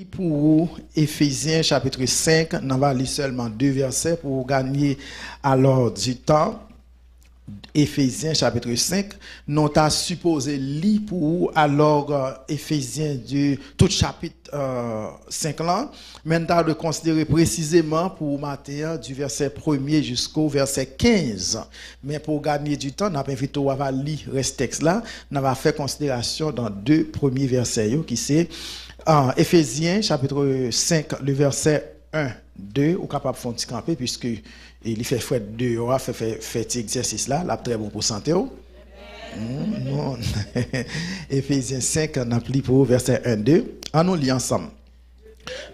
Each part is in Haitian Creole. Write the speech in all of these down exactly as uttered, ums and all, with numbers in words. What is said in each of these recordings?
Pou ou, Efezyen chapit senk, n a va li sèlman de vèsè pou w ganye alò di tan. Efezyen chapit senk, nou ta sipoze li pou ou alò, Efezyen de tout chapit, euh, senk lan, men n ta dwe konsidere presizeman pou ou maten an, di vèsè premye jisko vèsè kenz. Men pou w ganye di tan, n ap envite w a va li rès tèks la. N a va fè konsiderasyon nan de premye vèsè yo, ki se, ah, Efezyen chapit senk, le vèsè en, de, ou kapab fè yon ti kanpe, piske, e, li fè frèt deyò a, fè, fè, fè ti egzèsis la, l ap trè bon pou sante w. Hmm, nou, Efezyen senk, n ap li pou ou vèsè en, de. An nou li ansanm.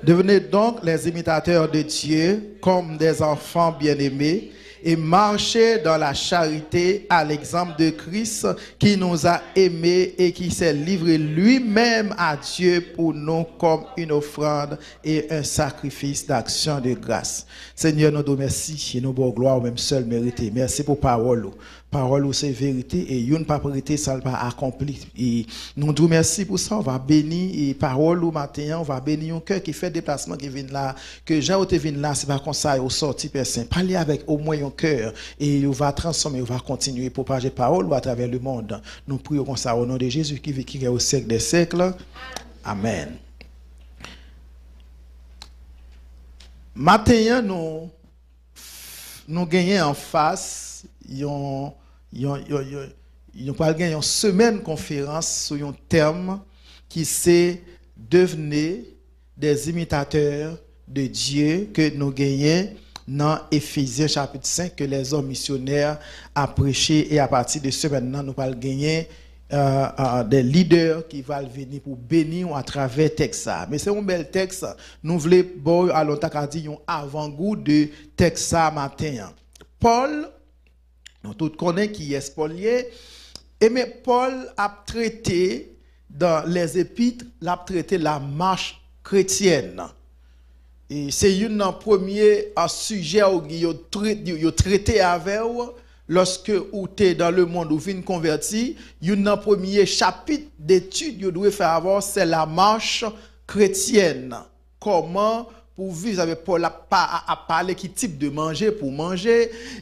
Devenez donc les imitateurs de Dieu comme des enfants bien-aimés et marchez dans la charité à l'exemple de Christ qui nous a aimés et qui s'est livré lui-même à Dieu pour nous comme une offrande et un sacrifice d'action de grâce. Senyè, nou di w mèsi e nou ba w glwa ou menm sèl merite. Mèsi pou pawòl ou. Pawòl ou se verite e youn p ap rete san l pa akonpli. E nou di w mèsi pou sa, ou va beni e pawòl ou maten an, ou va beni yon kè ki fè deplasman ki vin la, ke jan yo te vin la, se pa konsa yo sòti, Pè Sen. Pale avèk omwen yon kè e yo va transfòme, yo va kontinye pwopaje pawòl ou atravè lemonn. Nou priye konsa o non de Jezi ki viv, ki règne au siècle des siècles. Amèn. Maten an, nou, nou genyen anfas yon, yon, yon, yon, yon pral gen yon semèn konferans sou yon tèm ki se Devenez des imitateurs de Dieu ke nou genyen nan Efezyen chapit senk ke lèzòm misyonè a preche e apati de semèn nan nou pral genyen euh, euh, des leaders ki va vini pou beni w atravè tèks sa. Men se yon bèl tèks, nou vle ba w alò ta ka di yon avangou de tèks sa maten an. Pòl, nou tout konnen kiyès Pòl ye. Ebyen, Pòl ap trete dans les épîtres, l ap trete lamach kretyèn. E se youn nan premye, a, sijè yo, yo, tre- yo, yo trete avè w lòske ou te dans le monde, ou vin konvèti. Youn nan premye chapit detid yo dwe fè avè w, se lamach kretyèn. Kòman pou viv, sa vle Pòl ap, pa, ap pale ki tip de manje pou manje.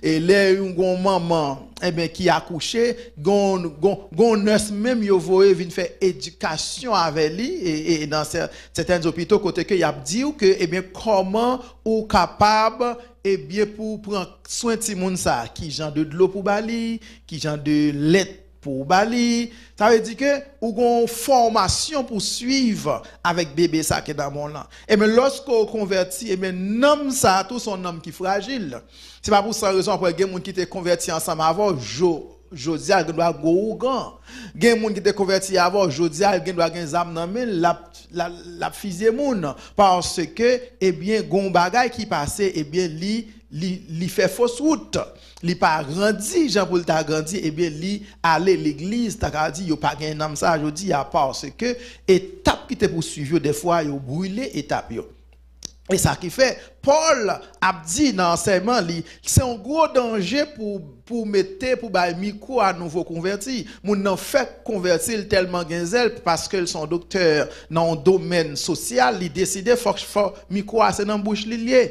E lè yon gon manman, ebyen, ki akouche, gon, gon, gon nès menm yo voye vin fè edikasyon avè li, e, e nan sè- sèten opito kote ke y ap di w ke, ebyen, kòman ou kapab, ebyen, pou pran swen timoun sa, ki jan de dlo pou ba li, ki jan de lèt pou w ba li. Sa vle di ke ou gon fòmasyon pou swiv avèk bebe sa ki nan men w lan. Ebyen, lòske w konvèti, ebyen, nanm sa tou se yon nanm ki frajil. Se pa pou san rezon apre gen moun ki te konvèti ansanm avè w, jo- jodi a l gen dwa gwo ougan. Gen moun ki te konvèti avè w, jodi a l gen dwa gen zam nan men l, l ap, l ap, l ap fizye moun. Paske, ebyen, gon bagay ki pase, ebyen, li, li, li fè fos wout. Li pa grandi jan pou l ta grandi, ebyen, li ale legliz, ta ka di, yo pa gen nanm sa jodi a, paske etap ki te pou swiv yo, dèfwa, yo brile etap yo. E sa ki fè, Pòl ap di nan ansèyman li, se yon gwo danje pou, pou mete, pou bay mikwo a nouvo konvèti. Moun nan fèk konvèti, l tèlman gen zèl, paske l se yon doktè nan yon domèn sosyal, li deside fòk, fòk mikwo a se nan bouch li l ye.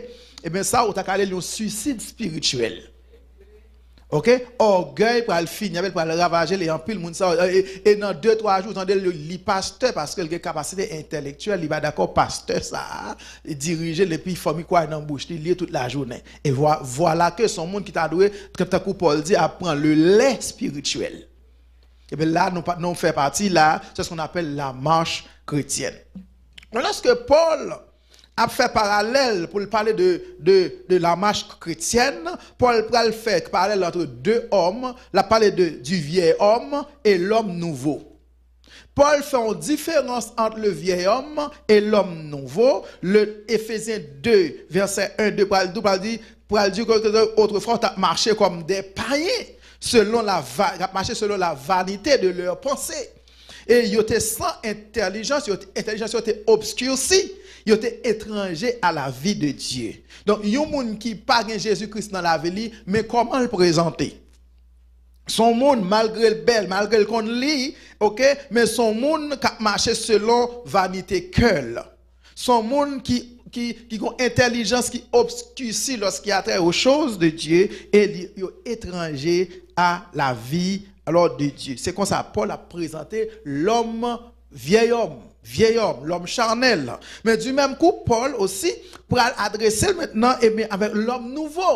Ebyen, sa, ou ta ka rele l yon swisid espirityèl. Oke? Ògèy pral fini avè l, pral ravaje l, e anpil moun sa, e, e nan de, twa jou, ou tande l li pastè, paske l gen kapasite entèlektyèl, li pa dakò pastè sa a dirije l, epi fò mikwo a nan bouch li, li ye tout lajounen. E vwa- vwala ke se yon moun ki ta dwe, tankou Pòl di, ap pran le lait spirituel. Ebyen, la, nou, pa- nou fè pati la, c'est ce qu'on appelle la marche chrétienne. Men lòske Pòl ap fè paralèl pou l pale de, de, de lamach kretyèn, Pòl pral fè paralèl ant de òm, l ap pale de, du vieil homme et l'homme nouveau. Pòl fè yon diferans ant le vieil homme et l'homme nouveau. Le Efezyen de, vèsè en, de pral di, pral di, pral di ke, ke, otrefwa, w t ap mache kòm de payen, selon la va- w t ap mache selon la vanité de leurs pensées. E yo te san entèlijans, yo te- entèlijans yo te obskirsi, yo te etranje a la vi de Dye. Donk, yon moun ki pa gen Jezi Kris nan lavi li, men kòman l prezante? Se yon moun, malgre l bèl, malgre l konn li, oke, men se yon moun k ap mache selon vanite kè l. Se yon moun ki, ki, ki gen entèlijans ki obskisi lorsqu'il a trait aux choses de Dieu, e li, yo etranje a la vie, alors, de Dieu. Se konsa Pòl ap prezante lòm, vyèy òm, vyèy òm, lòm chanèl. Men di menm kou, Pòl osi pral adrese l mentnan, ebyen, avèk lòm nouvo.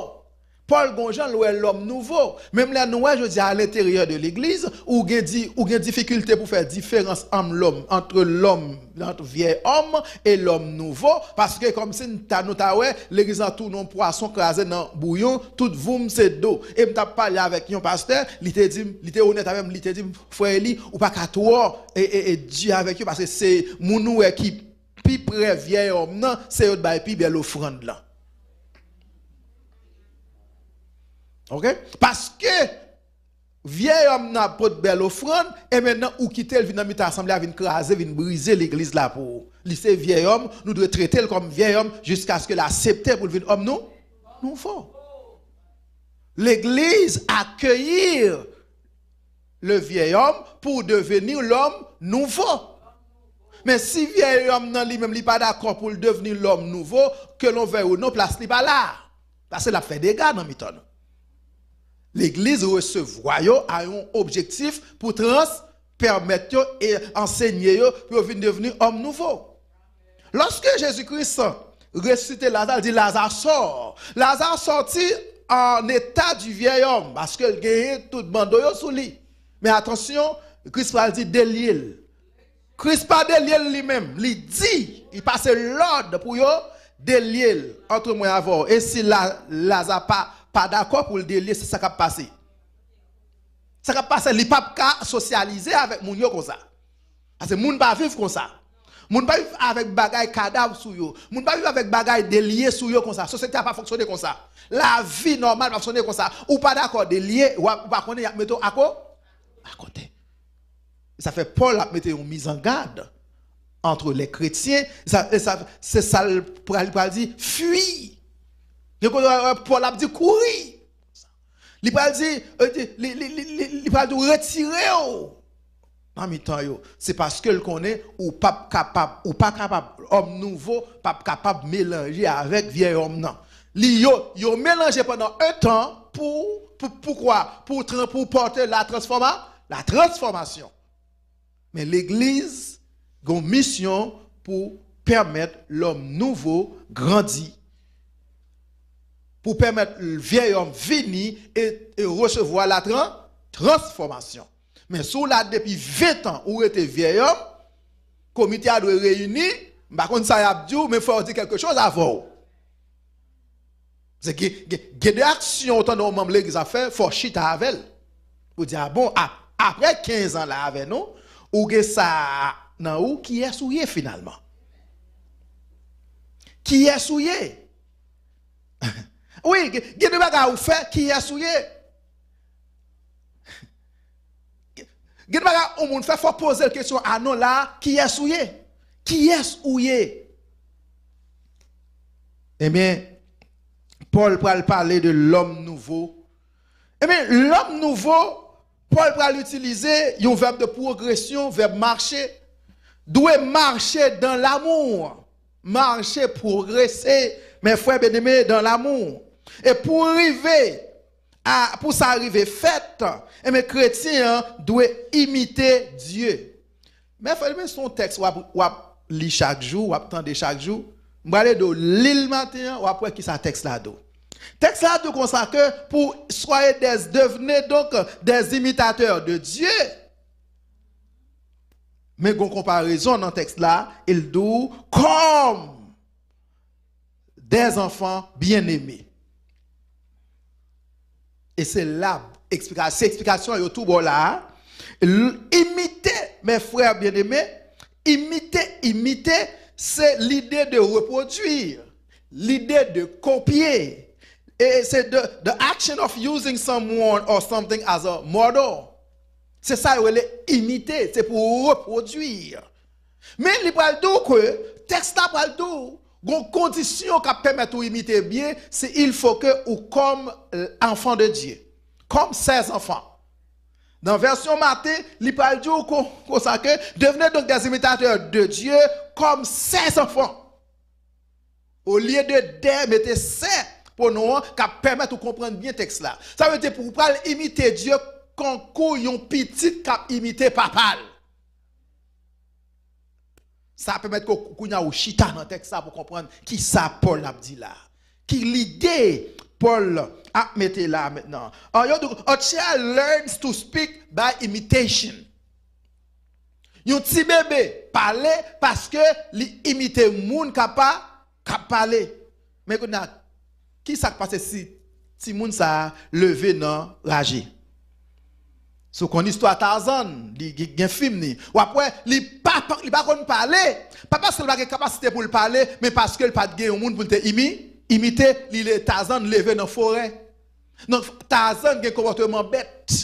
Pòl gon jan l wè lòm nouvo. Menm lè nou wè jodi a, a lenteryè de legliz, ou gen di, ou gen difikilte pou fè diferans ant lòm, ant lòm, ant vyèy òm e lòm nouvo, paske kòmsi n ta, nou ta wè legliz lan tounen yon pwason kraze nan bouyon, tout voum se do. E m t ap pale avèk yon pastè, li te di m, li te onèt avè m, li te di m, "Frè Eli, ou pa ka twò e, e, e di avèk yo, paske se moun ou wè ki pi pre vyèy òm nan, se yo t bay pi bèl ofrann lan." Ok? Paske vyèy òm nan ap pot bèl ofrann, e mentnan ou kite l vin nan mitan asanble a, vin kraze, vin brize legliz la pou ou. Li se vyèy òm, nou dwe trete l kòm vyèy òm jiskaske l aksepte pou l vin òm nou, nouvo. Legliz akeyi le vieil homme pour devenir l'homme nouveau. Men si vyèy òm nan li menm, li pa dakò pou l devni lòm nouvo, ke l'on veuille ou non, plas li pa la. Paske l ap fè dega nan mitan nou. Legliz resevwa yo a yon objektif pou trans, pèmèt yo e ansenye yo pou yo vin devni òm nouvo. Lòske Jezi Kris resisite Laza, l di, "Laza, sò." Laza sòti an eta di vyèy òm, paske l genyen tout bando yo sou li. Men atansyon, Kris pral di, "Delye l." Kris pa delye l li menm, li di, li pase lòd pou yo delye l. Ant mwen avè w, e si la, Laza pa, pa dakò pou l delye, se sa k ap pase. Sa k ap pase, li p ap ka sosyalize avèk moun yo konsa. Paske moun pa viv konsa. Moun pa viv avèk bagay kadav sou yo. Moun pa viv avèk bagay delye sou yo konsa. Sosyete a pa fonksyone konsa. Lavi nòmal pa fonksyone konsa. Ou pa dakò delye, w ap, ou pa konnen y ap mete w ako-, akote. Sa fè Pòl ap mete yon mizangad ant lè kretyen. Sa, sa, se sa l pral, pral di, fui. Gen kote, euh, Pòl ap di, kouri. Li pral di, euh, di, li, li, li, li, li pral di w retire w nan mitan yo. Se paske l konnen ou p ap kapab, ou pa kapab, òm nouvo p ap kapab melanje avèk vyèy òm nan. Li yo, yo melanje pandan un tan pou, pou, poukwa? Pou tran-, pou pòte la transfòma-, la transfòmasyon. Men legliz gen yon misyon pou pèmèt lòm nouvo grandi. Pou pèmèt vyèy òm vini e, e resevwa la tran-, transfòmasyon. Men si w la depi ven tan, ou rete vyèy òm, komite a dwe reyini, m pa konn sa y ap di w, men fò yo di kèlke choz avè w. Se gen, gen, gen de aksyon ou tande yon manm legliz ap fè, fò w chita avè l. Ou di, "A bon, ap-, apre kenz an la avè nou, ou gen sa nan ou, kiyès ou ye finalman?" Kiyès ou ye? Wi, gen, gen de bagay ou fè, kiyès ou ye? Gen de bagay yon moun fè, fò w poze l kesyon, "A non, la, kiyès ou ye? Kiyès ou ye?" Ebyen, Pòl pral pale de lòm nouvo. Ebyen, lòm nouvo, Pòl pral itilize yon vèb de pwogresyon, vèb mache. Dwe mache dans l'amour. Mache, pwogrese, mes frères bien-aimés dans l'amour. E pou rive a, pou sa rive fèt, enben, kretyen an dwe imite Dye. Men, frè, men se yon tèks w ap, w ap li chak jou, w ap tande chak jou. M prale di w, li l maten an, w ap wè kisa tèks la di w. Tèks la di w konsa ke pou soyez des, devenez donc des imitateurs de Dieu. Men gon konparezon nan tèks la, e l di w, comme des enfants bien-aimés. E se la, eksplika-, se eksplikasyon yo tou bò la a. L-, imite, mes frères bien-aimés, imite, imite, se lide de repwodui, lide de kopye. E se the, the action of using someone or something as a model. Se sa yo rele imite, se pou repwodui. Men li pral di w ke, tèks la pral di w, gon kondisyon k ap pèmèt ou imite byen, se il faut que ou comme, euh, enfant de Dieu, comme ses enfants. Nan vèsyon Mate, li pral di w kon-, konsa ke, devenez donc des imitateurs de Dieu comme ses enfants. Olye de dè, mete sè, pwonon an k ap pèmèt ou konprann byen tèks la. Sa vle di pou w pral imite Dye kankou yon pitit k ap imite papa l. Sa pèmèt ke w, kounye a ou chita nan tèks la pou konprann ki sa Pòl ap di la. Ki lide Pòl ap mete la mentnan. An, yo di, a child learns to speak by imitation. Yon ti bebe pale paske li imite moun k ap pa, k ap pale. Men kounye a, ki sa k pase si timoun sa a leve nan raje? Si w konn istwa Tarzan, li gen, gen fim ni. W ap wè, li pa, pa, li pa konn pale. Pa paske l pa gen kapasite pou l pale, men paske l pa t gen yon moun pou l te imi, imite. Li le, Tarzan leve nan forè. Donk, Tarzan gen konpòteman bèt.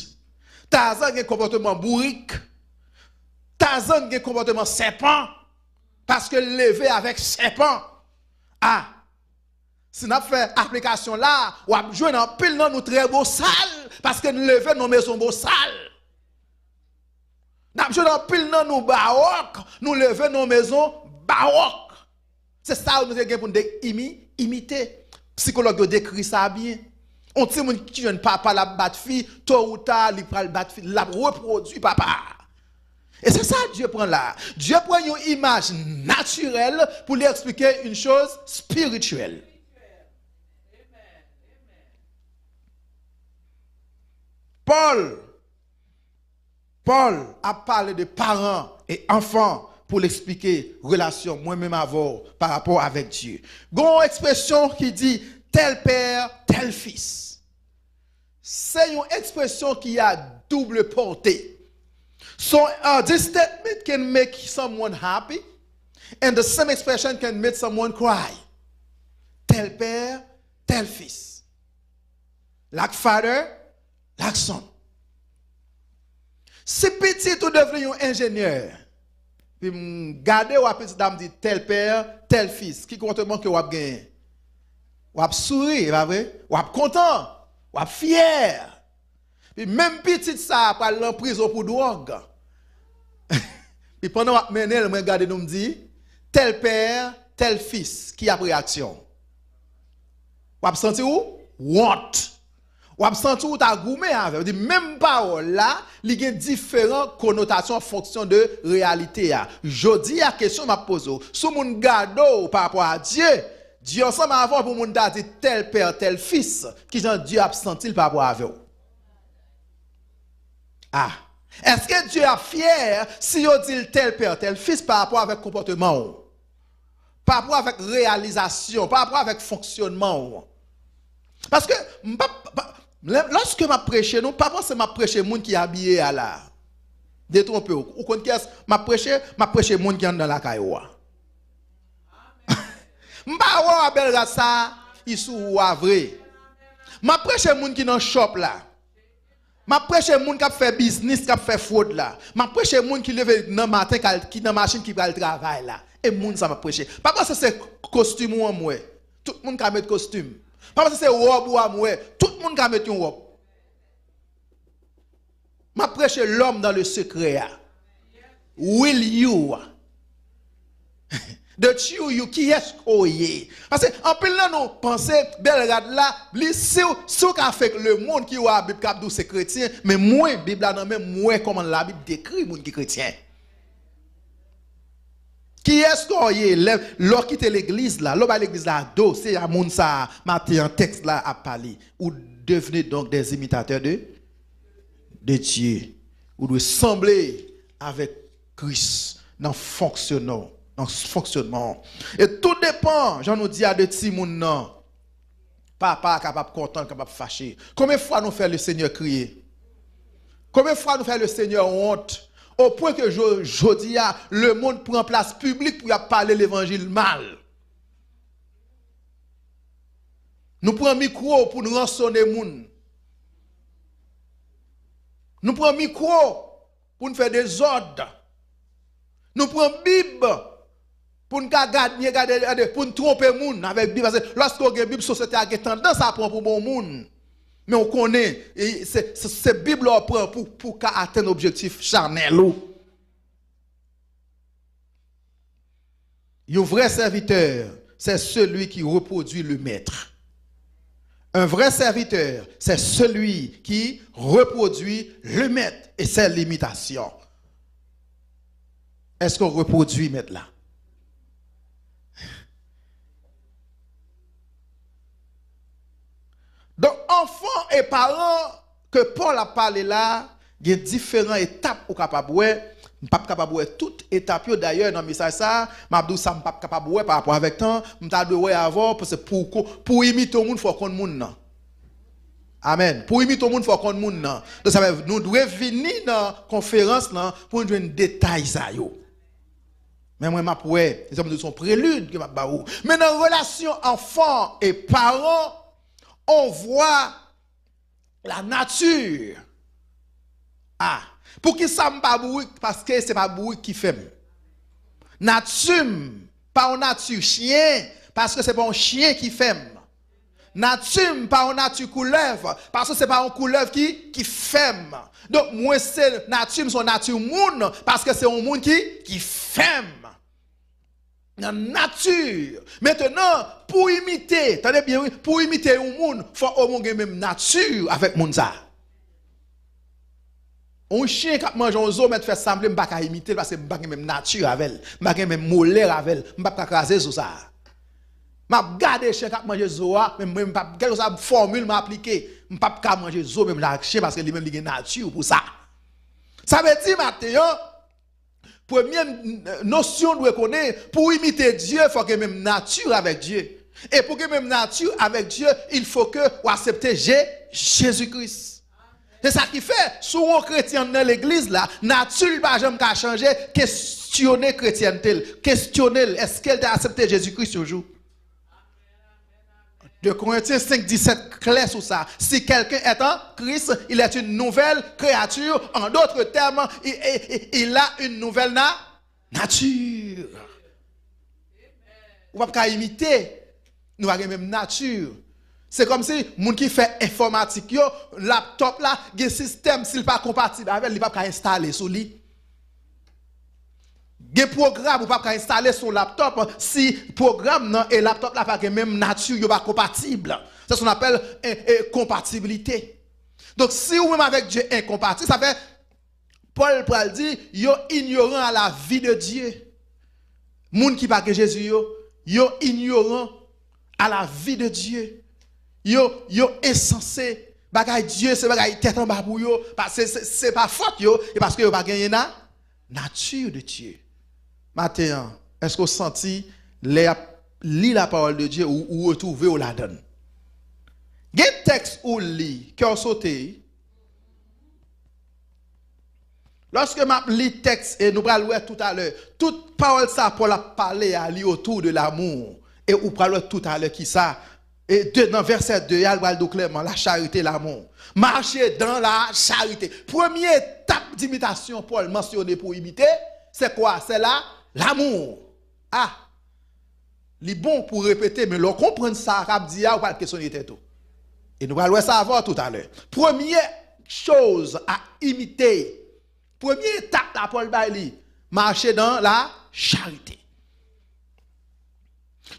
Tarzan gen konpòteman bourik. Tarzan gen konpòteman sèpan. Paske l leve avèk sèpan. A, si n ap fè aplikasyon la, w ap jwenn anpil nan nou trè bosal, paske n leve nan yon mezon bosal. N ap jwenn anpil nan nou bawòk, nou leve nan yon mezon bawòk. Se sa nou te gen pou n te imi, imite. Sikològ yo dekri sa byen. Yon timoun ki jwenn papa l ap bat fi, to ou ta, li pral bat fi, l ap repwodui papa a. E se sa Dye pran la. Dye pran yon imaj natirèl pou li eksplike yon choz espirityèl. Pòl, Pòl ap pale de paran e anfan pou l eksplike relasyon mwen menm avè w pa rapò avèk Dye. Gen yon ekspresyon ki di, tel père, tel fils. Se yon ekspresyon ki a double portée. So, uh, this statement can make someone happy, and the same expression can make someone cry. Tel père, tel fils. Like father, like son. Si pitit ou devni yon enjenyè, pi m gade w a pitit la, m di, tel père, tel fils, ki konpòteman ke w ap genyen? W ap souri, e pa vre? W ap kontan, w ap fyè. Pi menm pitit sa a pral nan prizon pou dwòg. Pi pandan w ap mennen l, mwen gade nou, m di, tel père, tel fils, ki ap reyaksyon w? W ap santi w wont. W ap santi w ta goumen avè l. Di menm pawòl la, li gen diferan konotasyon an fonksyon de reyalite a. Jodi a, kesyon m ap poze w, si yon moun gade w pa rapò a Dye, Dye ansanm avè w pou moun ta di tel père, tel fils, kijan Dye ap santi l pa rapò avè w? A. Èske Dye ap fyè si yo di l tel père, tel fils pa rapò avèk konpòteman w? Pa rapò avèk reyalizasyon, pa rapò avèk fonksyònman w. Paske, m pa, pa, lè, lòske m ap preche, nou pa panse m ap preche moun ki abiye a la. Detwonpe w. Ou konn kiyès m ap preche? M ap preche moun ki anndan lakay ou a. M pa wè w a bèl rad sa, li sou ou a vre. M ap preche moun ki nan shop la. M ap preche moun k ap fè biznis, k ap fè fwod la. M ap preche moun ki leve nan maten, k al, ki nan machin, ki pral travay la. E moun sa m ap preche. Pa panse se kostim ou an m wè. Tout moun ka met kostim. Pa panse se wòb ou a m wè. Tout moun ka met yon wòb. M ap preche l'homme dans le secret a. Will you? The true you, kiyès ke w ye? Paske anpil nan nou panse bèl rad la, li, si w, si w ka fake lemonn ki wè a Bib k ap di w se kretyen, men mwen, Bib la nan men m, m wè kòman Labib dekri moun ki kretyen. Kiyès ke w ye lè, lè w kite legliz la, lè w bay legliz la do, se a moun sa a, maten an, tèks la ap pale. Ou devenez donc des imitateurs de, de Dieu. Ou dwe sanble avèk Kris nan fonksyonman, nan fonksyonman. E tou depan, jan nou di a, de timoun nan. Papa a kapab kontan, l kapab fache. Konbyen fwa nou fè Lesenyè kriye? Konbyen fwa nou fè Lesenyè wont? Opwen ke jo-, jodi a, lemonn pran plas piblik pou y ap pale levanjil mal. Nou pran mikwo pou n ransonnen moun. Nou pran mikwo pou n fè dezòd. Nou pran Bib pou n ka gad, byen gade, gade, pou n twonpe moun avèk Bib. Paske lòske w gen Bib, sosyete a gen tandans a pran w pou bon moun. Men w konnen, e, se, se, se Bib la w pran pou, pou w ka atenn objektif chanèl ou. Yon vrè sèvitè, c'est celui qui reproduit le maître. Un vrai serviteur, c'est celui qui reproduit le maître et ses limitations. Èske w repwodui mèt la? Donk, anfan e paran ke Pòl ap pale la, gen diferan etap ou kapab wè. M p ap kapab wè tout etap yo. Dayè, nan mesaj sa a, m ap di w sa m p ap kapab wè pa rapò avèk tan. M ta dwe wè avè w, paske pou w ko-, pou w imite yon moun, fò w konn moun nan. Amèn. Pou w imite yon moun, fò w konn moun nan. Donk, sa vle, nou dwe vini nan konferans lan pou nou jwenn detay sa yo. Men mwen, m ap wè, se sa m di w, se yon prelid ke m ap ba ou. Men nan relasyon anfan e paran, on vwa la nati. A, poukisa m pa bourik? Paske se pa bourik ki fè m. Nati m pa yon nati chen, paske se pa yon chen ki fè m. Nati m pa yon nati koulèv, paske se pa yon koulèv ki, ki fè m. Donk, mwen se, nati m se yon nati moun, paske se yon moun ki, ki fè m. Nan nati. Mentenan, pou imite, tande byen wi, pou imite yon moun, fò omwen gen menm nati avèk moun sa a. Yon chen k ap manje yon zo, mèt fè sa m vle, m pa ka imite l paske m pa gen menm nati avè l. M pa gen menm molè avè l. M p ap ka kraze zo sa a. M ap gade chen k ap manje zo a, men mwen, m p ap, kèlkeswa fòmil m aplike, m p ap ka manje zo menm jan ak chen paske li menm li gen nati pou sa. Sa vle di, maten an, premye n-, nosyon w dwe konnen, pou w imite Dye, fò w gen menm nati avèk Dye. E pou w gen menm nati avèk Dye, il faut que w aksepte Je-, Jezi Kris. Se sa ki fè, si w yon kretyen nan legliz la, nati l pa janm ka chanje, kestyone kretyènte l. Kestyone l, èske l te aksepte Jezi Kris yon jou? De Korentyen senk disèt klè sou sa. Si quelqu'un est en Christ, il est une nouvelle créature. En d'autres termes, il, il, il a une nouvelle na-, nature. Ou p ap ka imite, nou pa gen menm nati. Se kòmsi moun ki fè enfòmatik yo, laptòp la, gen sistèm, si l pa konpatib avè l, li p ap ka enstale sou li. Gen pwogram ou p ap ka enstale sou laptòp si pwogram nan e laptòp la pa gen menm nati, yo pa konpatib. C'est ce qu'on appelle, e, e, konpatibilite. Donk, si ou menm avèk Dye enkonpatib, sa fè Pòl pral di, yo ignorant à la vie de Dieu. Moun ki pa gen Jezi yo, yo ignorant à la vie de Dieu. Yo, yo ensanse. Bagay Dye se bagay tèt anba pou yo. Pa, se, se, se pa fòt yo, e paske yo pa genyen na, nature de Dieu. Maten an, èske w santi lè y ap li la parole de Dieu, ou, ou retwouve w ladan l? Gen tèks ou li, kè w sote. Lòske m ap li tèks, e nou pral wè toutalè, tout pawòl sa Pòl ap pale a, li autour de l'amour. E ou pral wè toutalè kisa. E de, nan vèsè de a, l pral di w klèman, la charité, l'amour. Marcher dans la charité. Premye etap dimitasyon Pòl mansyone pou imite, se kwa? Se la, l'amour. A! Li bon pou repete, men lè w konprann sa k ap di a, ou pral kesyone tèt ou. E nou pral wè sa avè w toutalè. Premye choz a imite, premye etap la Pòl bay li, mache dans la charité.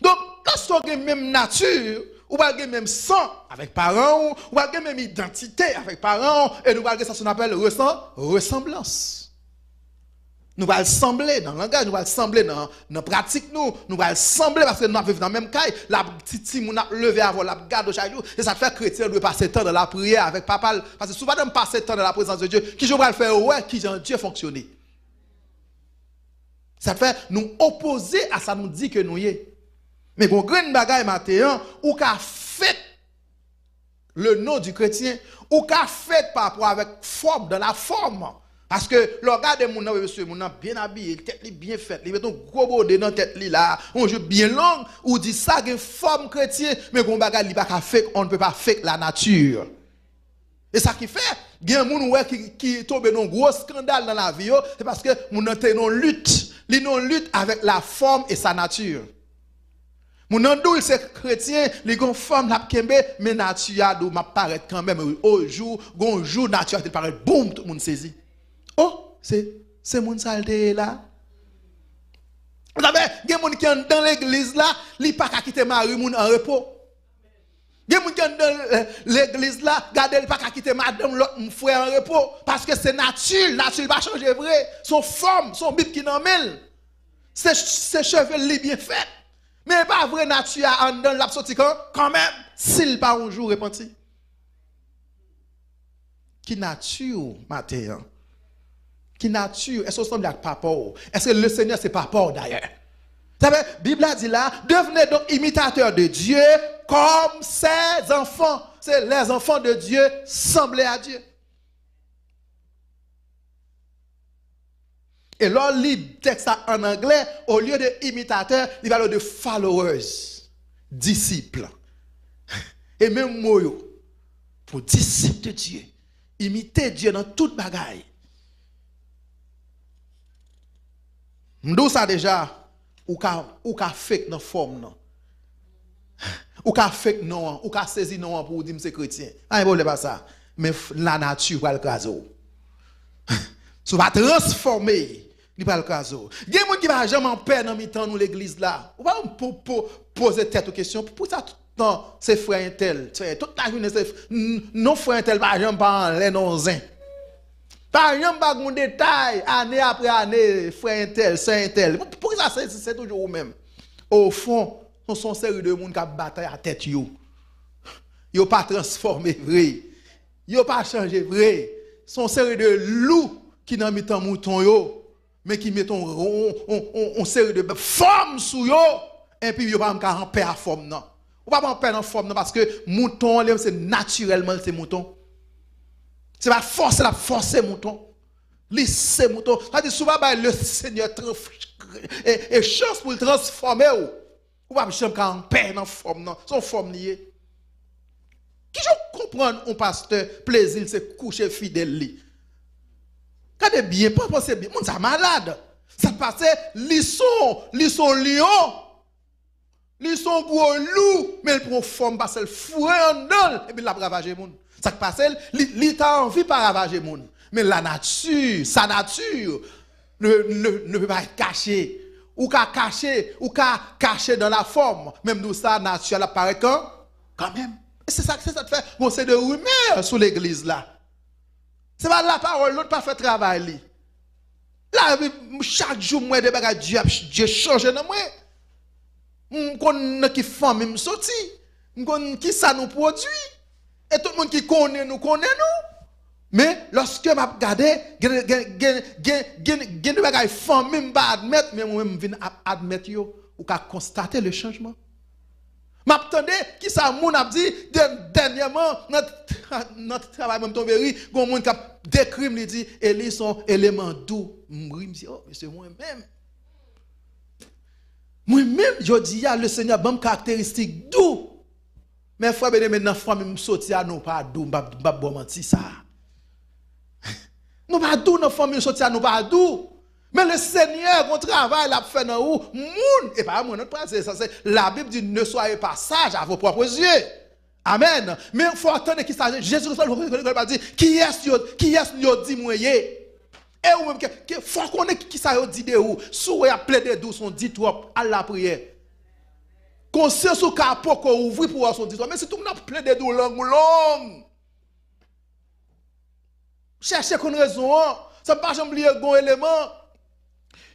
Donk, lòske w gen menm nati, ou pral gen menm san avèk paran w, ou pral gen menm idantite avèk paran w, e nou pral gen sa se nou apèl resan-, resanblans. Nou pral sanble nan langaj, nou pral sanble nan, nan pratik nou, nou pral sanble paske nou ap viv nan menm kay, l ap, ti, timoun ap leve avè w, l ap gade w chak jou. Se sa k fè kretyen dwe pase tan nan lapriyè avèk papa l. Paske si w pa janm pase tan nan la prezans de Dye, kijan w pral fè wè kijan Dye fonksyone? Sa k fè nou opoze a sa nou di ke nou ye. Men gon grenn bagay maten an, ou ka fake le nom du chrétien, ou ka fake pa rapò avèk fòm, dans la forme. Paske lè w gade moun nan, wi mesye, moun nan byen abiye, tèt li byen fèt, li met yon gwo bwode nan tèt li la, yon jup byen long, ou di sa gen fòm kretyen, men gon bagay li pa ka fake, on ne peut pas fake la nature. E sa ki fè, gen moun ou wè ki, ki tonbe nan gwo eskandal nan lavi yo, se paske moun nan te nan lit. Li nan lit avèk la forme et sa nature. Moun nan di w li se kretyen, li gon fòm l ap kenbe, men nati a di w m ap parèt kanmenm. O jou, gon jou nati a te parèt, boum, tout moun sezi. O, se, se moun sa l te ye la? Sa fè, gen moun ki anndan legliz la, li pa ka kite mari moun an repo. Gen moun ki anndan, eh, legliz la, gade, li pa ka kite madanm lòt m-, frè an repo. Paske se nati l, nati l pa chanje vre. Se yon fòm, se yon Bib ki nan men l. Se, se cheve l li byen fèt. Men e pa vre nati a anndan l ap soti kan, kanmenm, si l pa yon jou repanti. Ki nati w maten an? Ki nati w? Èske w sanble ak papa w? Èske Lesenyè se papa w dayè? Sa vle, Bib la di la, devenez donc imitateurs de Dieu comme ses enfants. Se les enfants de Dieu, sanble a Dye. E lè w li tèks la an anglè, olye de imitatè, li pale de followers, disip. E menm mo yo, pou disip de Dye, imite Dye nan tout bagay. M di w sa deja, ou ka, ou ka fake nan fòm nan. Ou ka fake non an, ou ka sezi non an pou w di m se kretyen. Pa gen pwoblèm a sa. Men f-, lanati pral kraze w. Si w pa transfòme, li pral kraze w. Gen moun ki pa janm anpè nan mitan nou legliz la. Ou pa pou, pou poze tèt ou kesyon, pou sa tout tan se frè entèl, frè, tout lajounen se f-, n-, non frè entèl pa janm pa anlè non zen. Pa janm pa gon detay, ane apre ane, frè entèl, sè entèl. Pou, poukisa se, se toujou ou menm? Ofon, se yon seri de moun k ap batay a tèt yo. Yo pa transfòme vre. Yo pa chanje vre. Se yon seri de lou ki nan mitan mouton yo, men ki mete yon, yon, yon, yon, yon seri de fòm sou yo, epi yo pa menm ka anpè a fòm nan. Ou pa anpè nan fòm nan, paske mouton an, li menm, se natirèlman, li se mouton. Se pa fòse l ap fòse mouton. Li se mouton. Sa di, si w pa bay Lesenyè tran-, e, e chans pou l transfòme w, ou p ap janm ka anpè nan fòm nan. Se yon fòm li ye. Kijan w konprann yon pastè, plezi l se kouche fidèl li? Gade byen, pa panse byen. Moun sa malad. Sa k pase, li se yon, li se yon lyon. Li se yon gwo lou, men l pran fòm paske l fre anndan l, epi l ap ravaje moun. Sa k pase l, li, li ta anvi pa ravaje moun. Men lanati, sa nati, ne, ne, ne peut pas être caché. Ou ka kache, ou ka kache dans la forme. Men m di w sa, nati a l ap parèt kan, kanmenm. E se sa, se sa k fè, bon, se de rimè sou legliz la. Se pa lapawòl, non, pa fè travay li. Labib, chak jou m wè de bagay Dye ap, Dye chanje nan mwen. M konn nan ki fanmi m soti. M konn kisa nou pwodui. E tout moun ki konnen nou, konnen nou. Men, lòske m ap gade, gen, gen, gen, gen, gen, gen de bagay fanmi m pa admèt, men mwen menm m vin ap admèt yo. Ou ka konstate le changement. M ap tande kisa moun ap di dè-, dènyèman nan, nan travay mwen m tonbe ri, gon moun k ap dekri m, li di, Eli se yon eleman dou. M ri, m di, o, mesye, mwen menm. Mwen menm, jodi a, Lesenyè ban m karakteristik dou. Men frè Benjamin, nan fanmi m soti a, nou pa dou, m p ap, m p ap ba w manti sa. Nou pa dou nan fanmi m soti a, nou pa dou. Men Lesenyè gon travay l ap fè nan ou. Moun, e pa mwen non k pral di sa, se Labib di, ne soyez pas sages à vos propres yeux. Amèn. Men fò w tande kisa Jezi Kris pral di, kiyès yo, kiyès yo di mwen ye? E ou menm, ke, ke, fò w konnen ki, kisa yo di de ou. Si w wè y ap plede di w se yon di twòp, al lapriyè. Konsyans ou ka poko ouvri pou w wè se yon di twòp. Men si tout moun ap plede di w lang ou long. Chèche konn rezon an. Sa m pa janm bliye gon eleman.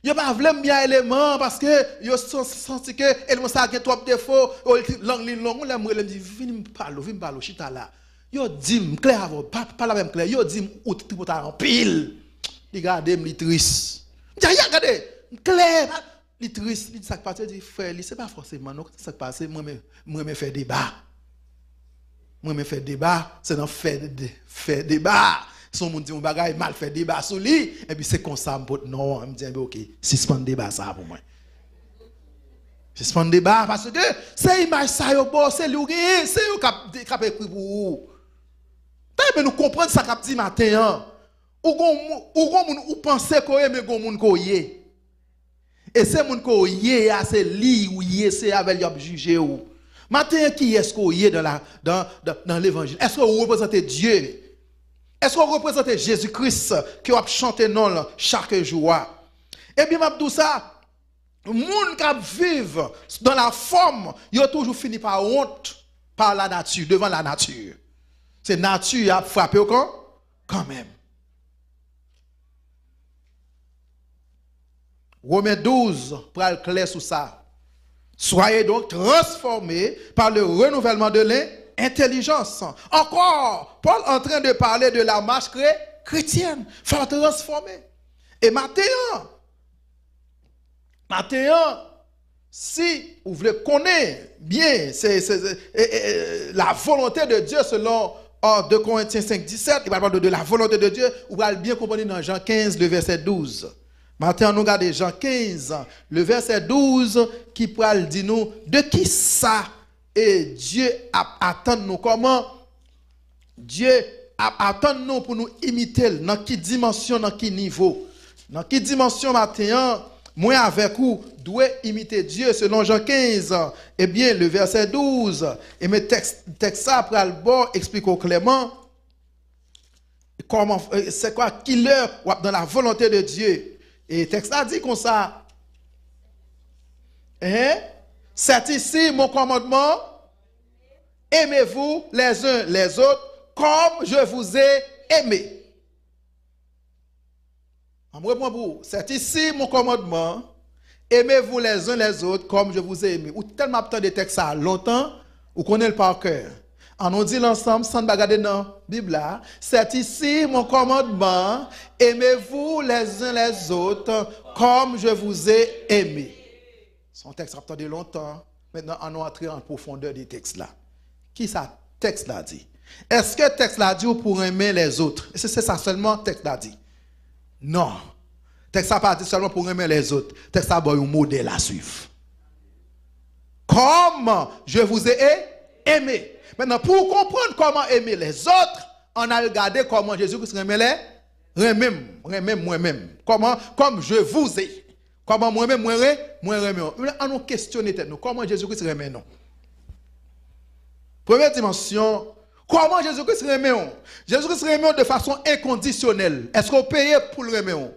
Yo pa vle m byen a eleman an paske yo san-, santi ke eleman sa a gen twòp defo. Yo, li, lang li long. Yon lè m rele m di, vini m pale w, vin m pale w, chita la. Yo di m, klè avè w, pa, pale avè m klè. Yo di m, ou tripotay anpil. Li gade m, li tris. M di, aya, gade, m klè. Li tris, li di sa k pase, li di frè li, se pa fòseman non, sa k pase, mwen renmen, mwen renmen fè deba. Mwen renmen fè deba, se nan fè de-, fè deba. Si yon moun di yon bagay, m al fè deba sou li, epi se konsa m pot non an, m di, enben oke, sispann deba sa a pou mwen. Sispann deba, paske se imaj sa yo ba w, se li w genyen, se yo k ap, k ap ekri pou ou. Tan men nou konprann sa k ap di maten an. Ou gon mou-, ou gon moun ou panse ke w ye, men gon moun ke w ye. E se moun ke w ye a, se li ou ye, se avè l y ap jije w. Maten an, kiyès ke w ye dan la, dan, dan, nan levanjil? Èske w reprezante Dye? Èske w reprezante Jezi Kris ke w ap chante non l chak jou a? Ebyen, m ap di w sa, moun k ap viv dans la forme, yo toujou fini pa wont par la nature, devant la nature. Se nati a ap frape yo kan, kanmenm. Romen douz pral klè sou sa. Soyez donc transformés par le renouvellement de l'intelligence. Encore, Paul en train de parler de la marche chré- chrétienne. Fò w transfòme. E maten an, maten an, si ou vle konnen byen, se, se, se, e, e, e, la volonté de Dieu selon, euh, deux Corinthiens cinq dix-sept, il parle de, de la volonté de Dieu, ou pral byen konprann li nan Jan kenz, le verset douze. Maten an, nou gade Jan kenz, le verset douze, ki pral di nou de ki sa e Dye ap atann nou, kòman Dye ap atann nou pou nou imite l, nan ki dimansyon, nan ki nivo. Nan ki dimansyon maten an, mwen avèk ou dwe imite Dye selon Jan kenz, ebyen, le verset douze. Ebyen, tèks, tèks sa pral ba w, eksplike w klèman kòman, e, c'est quoi, ki lè w ap dans la volonté de Dieu. E tèks la di konsa, hein? C'est ici mon commandement, aimez-vous les uns les autres comme je vous ai aimé. An m repran pou ou. C'est ici mon commandement, aimez-vous les uns les autres comme je vous ai aimé. Ou tèlman ap tande tèks sa a lontan, ou konnen l pa kè. An nou di l ansanm, san n pa gade nan Bib la. C'est ici mon commandement, aimez-vous les uns les autres comme je vous ai aimé. Se yon tèks ap tande lontan. Mentnan, an nou antre an pwofondè de tèks la. Kisa tèks la di? Èske tèks la di w pou renmen lèzòt? Se, se sa sèlman tèks la di? Non. Tèks la pa di sèlman pou renmen lèzòt. Tèks la ba w yon modèl a suiv. Comme je vous ai aimé. Mentnan, pou w konprann kòman eme lèzòt, ann al gade kòman Jezi Kris renmen lè, renmen m, renmen m, mwen menm. Kòman, comme je vous ai. Kòman mwen menm, mwen re-, mwen renmen w. Ann nou kesyone tèt nou. Kòman Jezi Kris renmen nou? Premye dimansyon, kòman Jezi Kris renmen w? Jezi Kris renmen w de fason enkondisyonèl. Èske w peye pou l renmen w?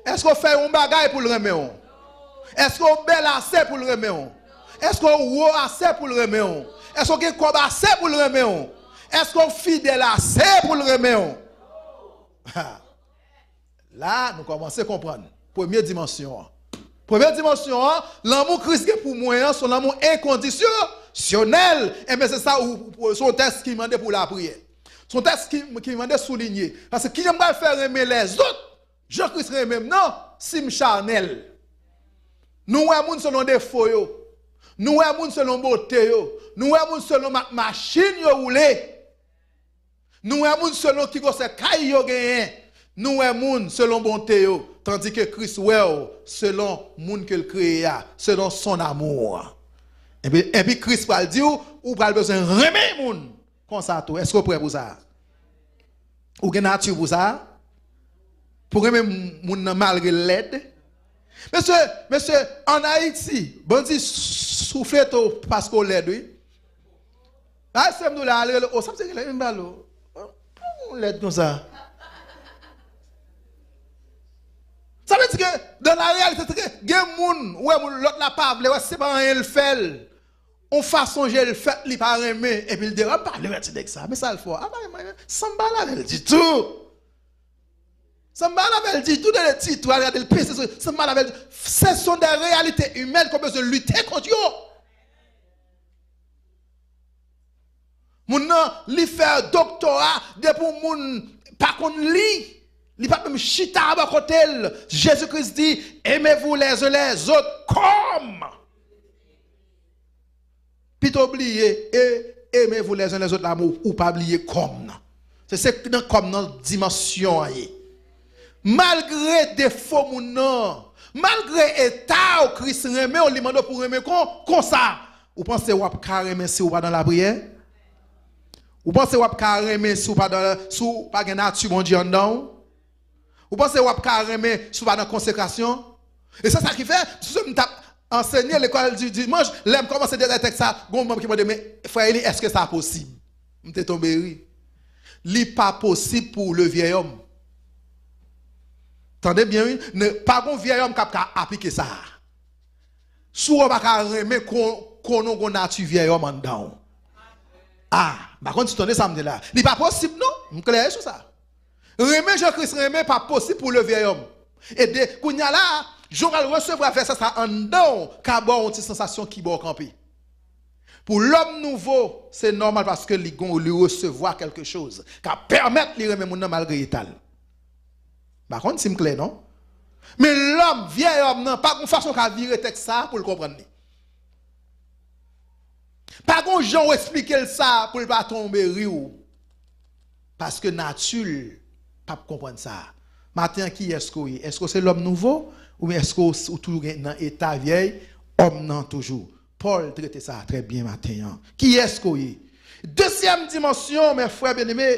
Èske w fè yon bagay pou l renmen w? Èske w bèl ase pou l renmen w? Èske w wo ase pou l renmen w? Èske w gen kòb ase pou l renmen w? Èske w fidèl ase pou l renmen w? Ha! La, nou kòmanse konprann premye dimansyon an. Premye dimansyon an, lanmou Kris gen pou mwen an, se yon lanmou enkondisyonèl. Enben, se sa, ou, ou, se yon tèks ki mande pou lapriyè. Se yon tèks ki, ki mande soulinye. Paske kijan m pral fè renmen lèzòt jan Kris renmen m nan, si m chanèl? Nou wè moun selon defo yo. Nou wè moun selon bote yo. Nou wè moun selon ma-, machin yo woule. Nou wè moun selon ki gwosè kay yo genyen. Nou wè moun selon bonte yo. Tandike Kris wè w selon moun ke l kreye a, selon son amour. Epi, epi Kris pral di w, ou pral bezwen renmen moun konsa tou. Èske w prè pou sa? Ou gen nati pou sa? Pou renmen moun nan malgre l lèd? Mesye, mesye, ann Ayiti, bandi souflete w paske w lèd, wi. Ay, sè m tou la, al rele, o, sa m se rele, m bal ou. Ou lèd konsa. Sa vle di ke, dans la réalité, se ke gen moun, ou wè moun, lòt la pa vle, wè se pa anyen l fè l. On fason je l fèt, li pa renmen, epi l devan, m pa vle wè ti nèg sa, men sa l fè, a, pa renmen, san m pa vle avè l ditou. Sa m pa avè l ditou, de ti tou, al gade l pese sou, sa m pa avè l. Ce sont des réalités humaines qu'on besoin lutter contre yo. Moun nan, li fè doktora, depi yon moun pa konn li, li pa menm chita bò kote l. Jezi Kris di, aimez-vous les uns les autres comme. Pito bliye, e, aimez-vous les uns les autres la, men ou pa bliye kòm nan. Se, se nan kòm nan dimansyon an ye. Malgre defo moun nan, malgre eta w, Kris renmen w, li mande w pou renmen kon, konsa. Ou panse w ap ka renmen si w pa nan lapriyè? Ou panse w ap ka renmen si w pa nan, si w pa gen nati Bondye anndan w? Ou panse w ap ka renmen si w pa nan konsekrasyon? E se sa ki fè, si m t ap ansenye lekòl di dimanch, lè m kòmanse detay tèks sa, gon manm ki mande, men, frè Eli, èske sa posib? M te tonbe ri. Li pa posib pou le vieil homme. Tande byen, wi. Ne, pa gon vieil homme k ap ka aplike sa. Si w pa ka renmen, kon, konnen w gen yon nati vyèy òm anndan w. A, m pa konn si w tande sa m di la. Li pa posib non, m klè sou sa. Renmen jan Kris renmen pa posib pou le vyèy òm. E de, kounye a la, jan w al resevwa vèsè sa anndan w, ka ba w yon ti sansasyon ki ba w kanpe. Pou lòm nouvo, se nòmal paske li gon, li resevwa kèlke choz ka pèmèt li renmen moun nan malgre eta l. M pa konn si m klè non. Men lòm, vyèy òm nan, pa gon fason ka vire tèks sa a pou l konprann li. Pa gon jan w eksplike l sa pou l pa tonbe ri w. Paske nati l p ap konprann sa. Maten an, kiyès ke w ye? Èske w se lòm nouvo? Oubyen èske w, ou toujou gen nan eta vyèy òm nan toujou? Pòl trete sa trè byen maten an. Kiyès ke w ye? Dezyèm dimansyon, mè frè byeneme,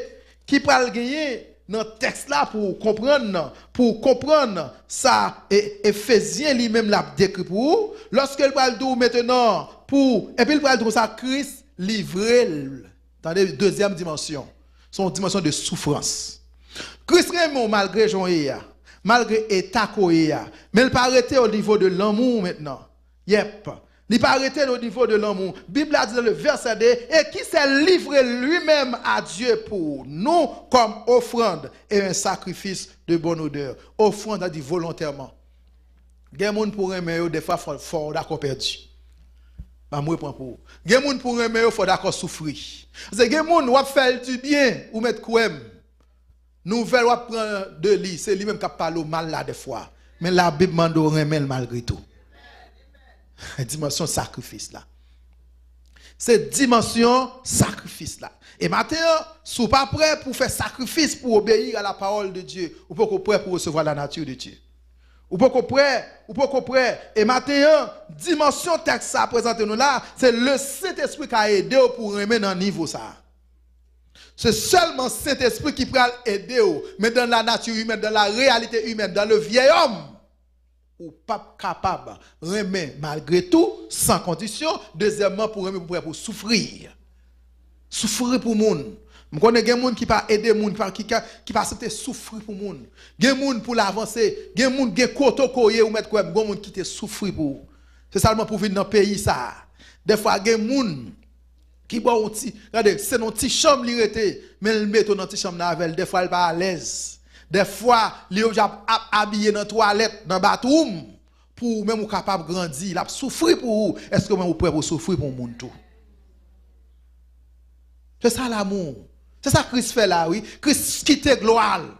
ki pral genyen nan tèks la pou w konprann, pou w konprann sa e, Efezyen li menm l ap dekri pou ou, lòske l pral di w mentenan pou, epi l pral di w sa, Kris livre l. Tande, dezyèm dimansyon. Se yon dimansyon de soufrans. Kris renmen w malgre jan w ye a, malgre eta ke w ye a, men l pa rete o nivo de lanmou w mentenan. Yèp. Li pa rete o nivo de lanmou. Bib la di nan le vèsè de, et qui s'est livré lui-même à Dieu pour nous comme offrande et un sacrifice de bonne odeur. Ofrann, sa di volontèman. Gen moun pou renmen yo, defwa fò, fò w dakò pèdi. Ban m repran pou ou. Gen moun pou renmen yo, fò w dakò soufri. Paske gen moun, w ap fè l dibyen, ou mèt kwè m. Nouvèl w ap pran de li, se li menm k ap pale w mal la defwa. Men Labib mande w renmen l malgre tou. Dimansyon sakrifis la. Se dimansyon sakrifis la. E maten an, si w pa prè pou w fè sakrifis pou w obéir à la parole de Dieu, ou poko prè pou w resevwa la nature de Dieu. Ou poko prè, ou poko prè. E maten an, dimansyon tèks sa a prezante nou la, se le Sentespri ka ede w pou w renmen nan nivo sa a. Se sèlman Sentespri ki pral ede w, men dans la nature humaine, dans la réalité humaine, dans le vieil homme, ou p ap kapab renmen malgre tou, san kondisyon. Dezyèmman, pou renmen, pou prè pou soufri. Soufri pou moun. M konnen gen moun ki pa ede moun, ki pa, ki, ki, ki pa aksepte soufri pou moun. Gen moun pou l avanse, gen moun gen kote w ye, ou mèt kwè m, gen moun ki te soufri pou ou. Se sèlman pou vin nan peyi sa a. Defwa gen moun ki ba w yon ti, gade, se nan ti chanm li rete, men l mete w nan ti chanm nan avè l. Defwa l pa alèz. Defwa li oblije ap, ap abiye nan twalèt, nan bathroom, pou ou menm ou kapab grandi. L ap soufri pou ou. Èske ou menm ou prè pou w soufri pou yon moun tou? Se sa lanmou. Se sa Kris fè la, wi. Kris kite glwa l.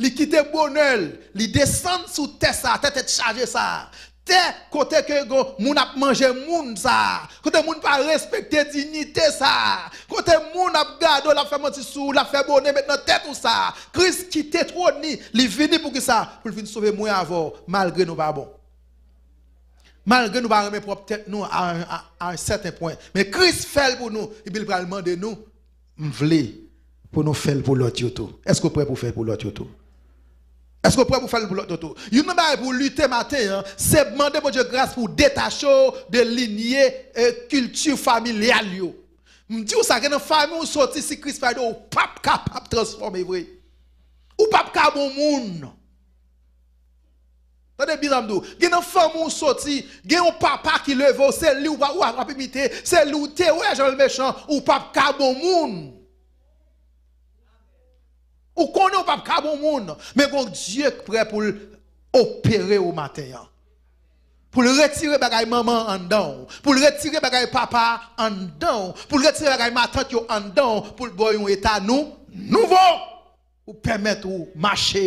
Li kite bonè l, li desann sou tè sa a, tè tèt chaje sa a. Tè kote ke gon moun ap manje moun sa a. Kote moun pa respekte diyite sa a. Kote moun ap gade w, l ap fè manti sou ou, l ap fè bone met nan tèt ou sa a. Kris kite twòn li, li vini pou ki sa? Pou l vin sove mwen avè w, malgre nou pa bon. Malgre nou pa renmen pwòp tèt nou a, a, a yon sèten pwen. Men Kris fè l pou nou, epi l pral mande nou, m vle pou nou fè l pou lòt yo tou. Èske w prè pou w fè l pou lòt yo tou? Èske w prè pou w fè l pou lòt yo tou? Youn nan bagay pou w lite maten an, se mande Bondye gras pou w detache w de linye, e, kilti familyal yo. M di w sa, gen nan fanmi w soti, si Kris pa ede w, ou p ap kapab transfòme vre. Ou p ap ka bon moun. Tande byen sa m di w. Gen nan fanmi w soti, gen yon papa ki leve w, se li w ap, w ap imite, se li w te wè jan l mechan, ou p ap ka bon moun. Ou konnen ou p ap ka bon moun, men gon Dye k prè pou l opere w maten an. Pou l retire bagay manman an anndan w, pou l retire bagay papa an anndan w, pou l retire bagay matant yo anndan w, pou l ba w yon eta nou, nouvo. Ou pèmèt ou mache.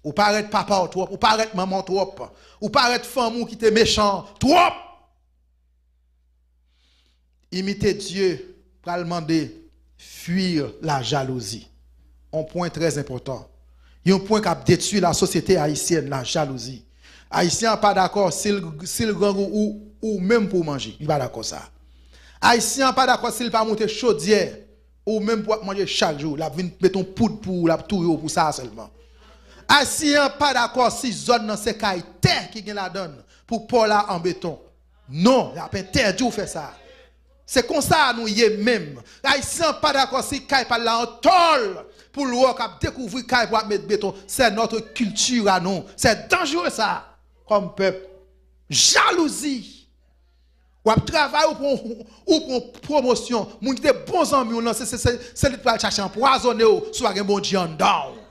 Ou pa rèt papa w twòp, ou pa rèt manman w twòp, ou pa rèt fanmi w ki te mechan twòp. Imite Dye pral mande fuir la jalousie. Yon pwen trè enpòtan. Yon pwen k ap detwi la sosyete ayisyèn, la jalouzi. Ayisyen an pa dakò si l, si l grangou ou, ou menm pou w manje. Li pa dakò sa. Ayisyen an pa dakò si l pa moute chodyè ou menm pou w ap manje chak jou. L ap vin met yon poud pou ou, l ap touye w pou sa sèlman. Ayisyen an pa dakò si zòn nan se kay tè ki gen ladan l pou pò la an beton. Non, y ap entèdi w fè sa. Se konsa nou ye menm. Ayisyen an pa dakò si kay pa l la an tòl pou l wè w k ap dekouvri kay pou ap met beton. C'est notre culture à nous. C'est dangereux sa. kòm pèp. Jalouzi. W ap travay, ou pran, ou pran pwomosyon. Moun ki te bon zanmi w lan, se, se, se, se li k pral chache anpwazonnen w si w pa gen Bondye anndan w.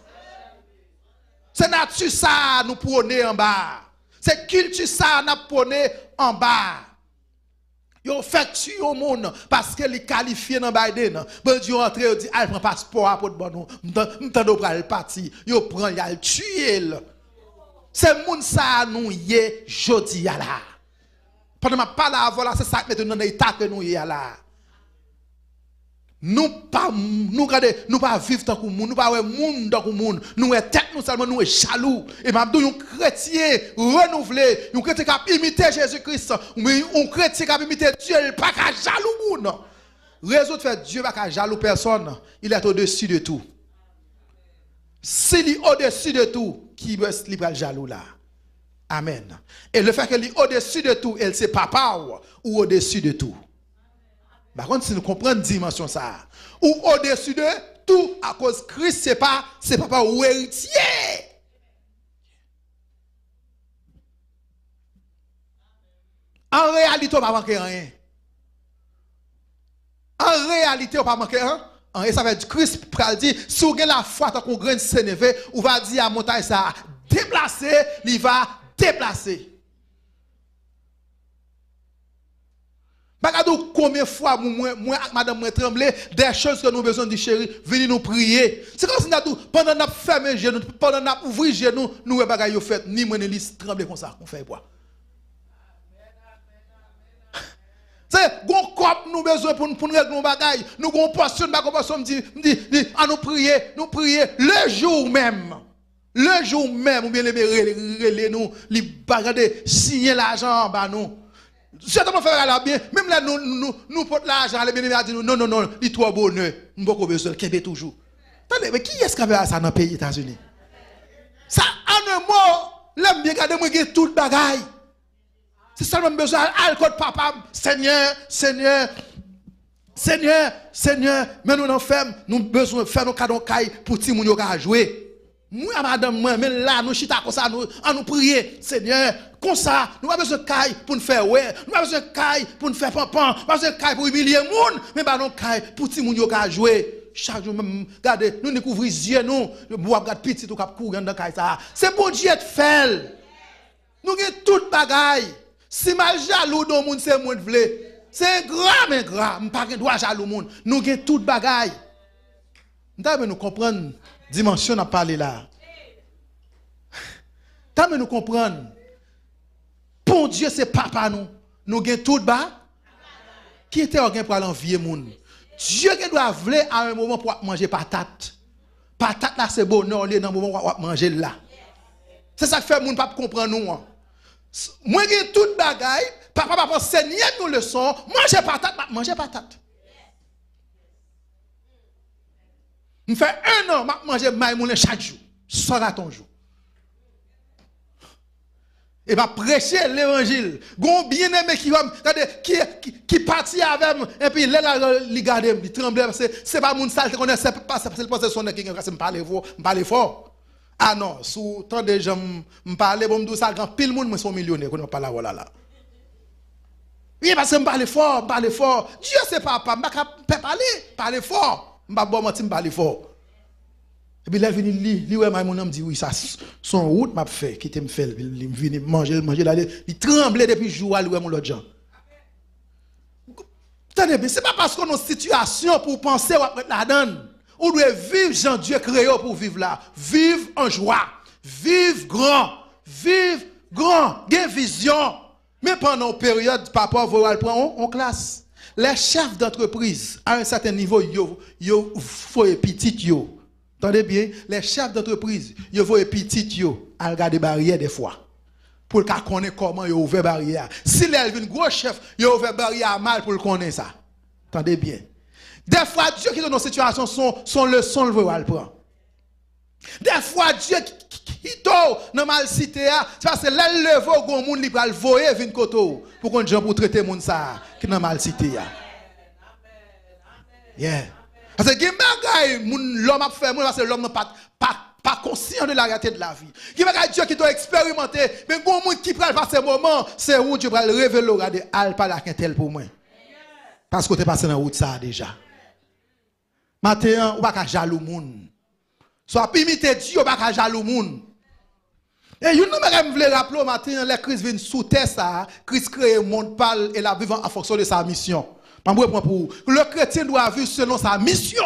Se nati sa a nou pwone anba a. Se kilti sa a n ap pwone anba a. Yo fèk tiye yon moun paske li kalifye nan Biden. Bandi yo antre, yo di, "Al pran paspò a pou t ban nou." M tan-, m tande w pral pati. Yo pran l, y al tiye l. Se moun sa a nou ye jodi a la. Pandan m ap pale avè w la, se sa k mete nou nan eta ke nou ye a la. Nou pa, nou gade, nou pa viv tankou moun, nou pa wè moun tankou moun. Nou wè tèt nou sèlman, nou wè jalou. E m ap di w, yon kretyen renouvle, yon kretyen k ap imite Jezi Kris, yon, yon kretyen k ap imite Dye, li pa ka jalou moun. Rezon k fè Dye pa ka jalou pèsonn, il est au-dessus de tout. Si li odesi de tou, kiyès li pral jalou la? Amèn. E le fè ke li odesi de tou, e l se papa w, ou odesi de tou. M pa konn si nou konprann dimansyon sa a. Ou odesi de tou akoz Kris se pa, se papa w, ou eritye. An reyalite, w pa manke anyen. An reyalite, w pa manke an, anyen. Sa vle di, Kris pral di, si w gen lafwa tankou yon grenn seneve, ou va di a montay sa a, "Deplase," li va deplase. M pa ka di w konbyen fwa mwen, mwen, mwen ak madanm mwen tranble, des choses que nous besoin di, "Cheri, vini nou priye." Se kòmsi n ap di w, pandan n ap fèmen je nou, pandan n ap ouvri je nou, nou wè bagay yo fèt, ni mwen ni li tranble konsa, kon fèy bwa. Se gon kòb nou bezwen pou n, pou n regle yon bagay. Nou gon pòsyon, n pa gon pòsyon, m di, m di, di, "An nou priye, nou priye." Le jou menm, le jou menm, ou byeneme rele, rele nou, li ba gade, siyen lajan an ba nou. Sètènman fè bagay la byen, menm lè nou, nou, nou pot lajan ale, byeneme a di nou, "Non, non, non, li twò bonè, m poko bezwen l, kenbe toujou." Tande, men kiyès k ap fè sa nan peyi Etazini? Sa, an en mo, lè m byen gade, mwen gen tout bagay. Se sèlman m bezwen al, al kot papa m, "Senyè, Senyè, Senyè, Senyè, men nou nan fèm, nou bezwen fè nou kado kay pou timoun yo ka jwe." Mwen a madanm mwen, men la, nou chita konsa, nou, an nou priye, "Senyè, konsa, nou pa bezwen kay pou n fè wè, nou pa bezwen kay pou n fè panpan, nou pa bezwen kay pou imilye moun, men ba nou kay pou timoun yo ka jwe." Chak jou, menm, gade, nou ni k ouvri zye nou, w ap gad pitit ou k ap kouri anndan kay sa a. Se Bondye k fè l. Nou gen tout bagay. Si m al jalou de yon moun, se mwen k vle. Se engra m engra. M pa gen dwa jalou moun. Nou gen tout bagay. M ta renmen nou konprann dimansyon n ap pale la. M ta renmen nou konprann. Bondye se papa nou. Nou gen tout ba. Ki enterè w gen pou al anvye moun? Dye gen dwa vle a yon moman pou w ap manje patat. Patat la se bonè w li ye nan moman w ap manje l la. Se sa k fè moun p ap konprann ou an. S-, mwen gen tout bagay, papa m ap ansenye nou leson, manje patat, m ap manje patat. M fè en an, m ap manje may moulen chak jou, san rate yon jou. E m ap preche levanjil. Gon byeneme ki wè m, gade, ki, ki, ki pati avè m, epi lè l al, li gade m, li tranble, paske se pa moun sa l te konnen, se pa, se, se l panse se yon nèg ki gen kras, m pale fò, m pale fò. A non, si w tande jan m, m pale, bon, m di w sa, gen anpil moun, mwen se yon milyonè, kounye a m ap pale avè w la, la. Wi, paske m pale fò, m pale fò. Dye se papa, m pa ka pè pale, pale fò. M p ap ba w manti, m pale fò. Epi lè l vini, li, li wè may moun nan, m di, "Wi, sa s-, s on wout m ap fè, kite m fè l." Li, li vini, manje l, manje l, ale, li tranble depi jou a, li wè m yon lòt jan. Tande byen, se pa paske w nan yon sitiyasyon pou w panse w ap ret ladan l. Ou dwe viv jan Dye kreye w pou w viv la. Viv an jwa. Viv gran. Viv gran. Gen vizyon. Men pandan yon peryòd, papa w voye w al pran yon, yon klas. Lè chèf dantrepriz, a yon sèten nivo, yo, yo voye pitit yo. Tande byen, lè chèf dantrepriz, yo voye pitit yo al gade baryè dèfwa. Pou l ka konnen kòman yo ouvè baryè a. Si lè l vin gwo chèf, yo ouvè baryè a mal pou l konnen sa. Tande byen. Dèfwa, Dye kite w nan yon sitiyasyon, se yon, se yon leson l voye w al pran. Dèfwa, Dye ki, ki, ki kite w nan malsite a, se paske lè l leve w, gon moun li pral voye vin kote w pou konn jan pou w trete moun sa a ki nan malsite a. Yeah. Paske gen bagay moun, lòm ap fè moun, paske lòm nan pa, pa, Pas conscient de la réalité de la vie. Gen bagay Dye kite w eksperimante, men gon moun ki pral pase moman, se ou Dye pral revele w, gade, al pale ak entèl pou mwen. Paske w te pase nan wout sa a deja. Maten an, ou pa ka jalou moun. Si w ap imite Dye, ou pa ka jalou moun. E youn nan bagay m vle raple w maten an, lè Kris vin sou tè sa a, Kris kreye mond pa l e l ap viv an, an fonksyon de sa misyon. M ap reprann pou ou. Le chrétien doit vivre selon sa mission.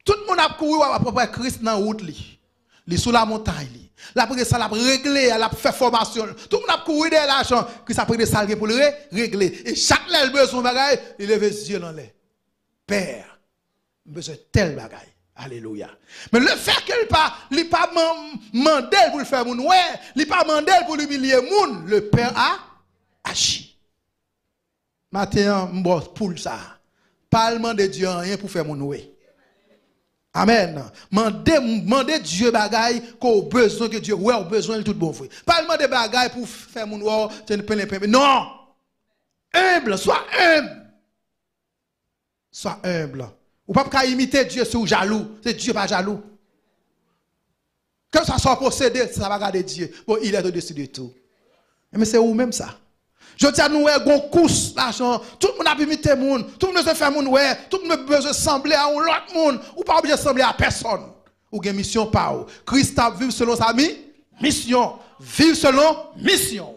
Tout moun ap kouri, w ap wè Kris nan wout li. Li sou lamontay li. L ap regle sa l ap regle a, l ap fè fòmasyon l. Tout moun ap kouri dèyè lajan. Kris ap regle sa l gen pou l re-, regle. E chak lè l bezwen yon bagay, li leve zye l anlè. Pè, m bezwen tèl bagay. Alelouya. Men lefètke li pa, li pa man-, mande l pou l fè moun wè, li pa mande l pou l imilye moun, le Père a agi. Maten an, m ba w poul sa a. Pa al mande Dye anyen pou fè moun wè. Amèn. Mande, mande Dye bagay ke w bezwen, ke Dye wè w bezwen l tout bon vre. Pa al mande bagay pou fè moun wè w, se plenplen. Non! Enb, swa enb. Swa enb. Ou p ap ka imite Dye si w jalou. Se Dye pa jalou. Kèlkeswa sa w posede, sa pa gade Dye. Bon, il est au-dessus de tout. Enben, se ou menm sa. Jodi a, nou wè gon kous lajan. Tout moun ap imite moun. Tout moun bezwen fè moun wè. Tout moun bezwen sanble a yon lòt moun. Ou pa oblije sanble a pèsonn. Ou gen misyon pa w. Kris t ap viv selon sa mi-, misyon. Viv selon misyon.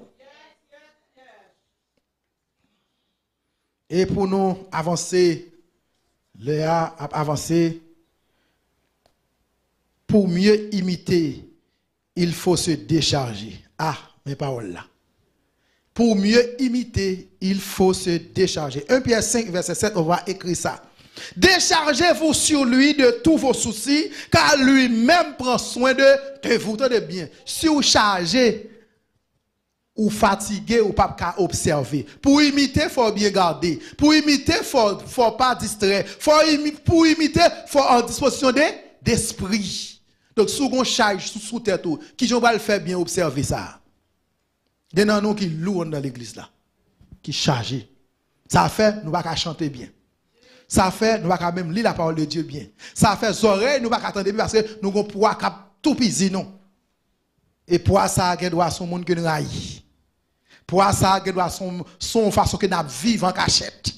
E pou nou avanse, lè a ap avanse, pour mieux imiter, il faut se décharger. Ah, men pawòl la. Pour mieux imiter, il faut se décharger. Un Pierre cinq, verset sept, on va écrire ça. Déchargez-vous sur lui de tous vos soucis, car lui-même prend soin de, de vous. Tande byen. Si w chaje, ou fatige, ou p ap ka obsève. Pou w imite, fò w byen gade. Pou w imite, fò, fò w pa distrè. Fò w imi-, pou w imite, fò w an dispozisyon de, despri. Donk, si w gon chaj sou, sou tèt ou, kijan w pral fè byen obsève sa? Gen nan nou ki lou anndan legliz la, ki chaje. Sa fè, nou pa ka chante byen. Sa fè, nou pa ka menm li la parole de Dieu byen. Sa fè, zòrèy nou pa ka tande byen paske nou gon pwa k ap toupizi nou. E pwa sa a gen dwa se yon moun ke n rayi. Pwa sa a gen dwa se yon, se yon fason ke n ap viv an kachèt.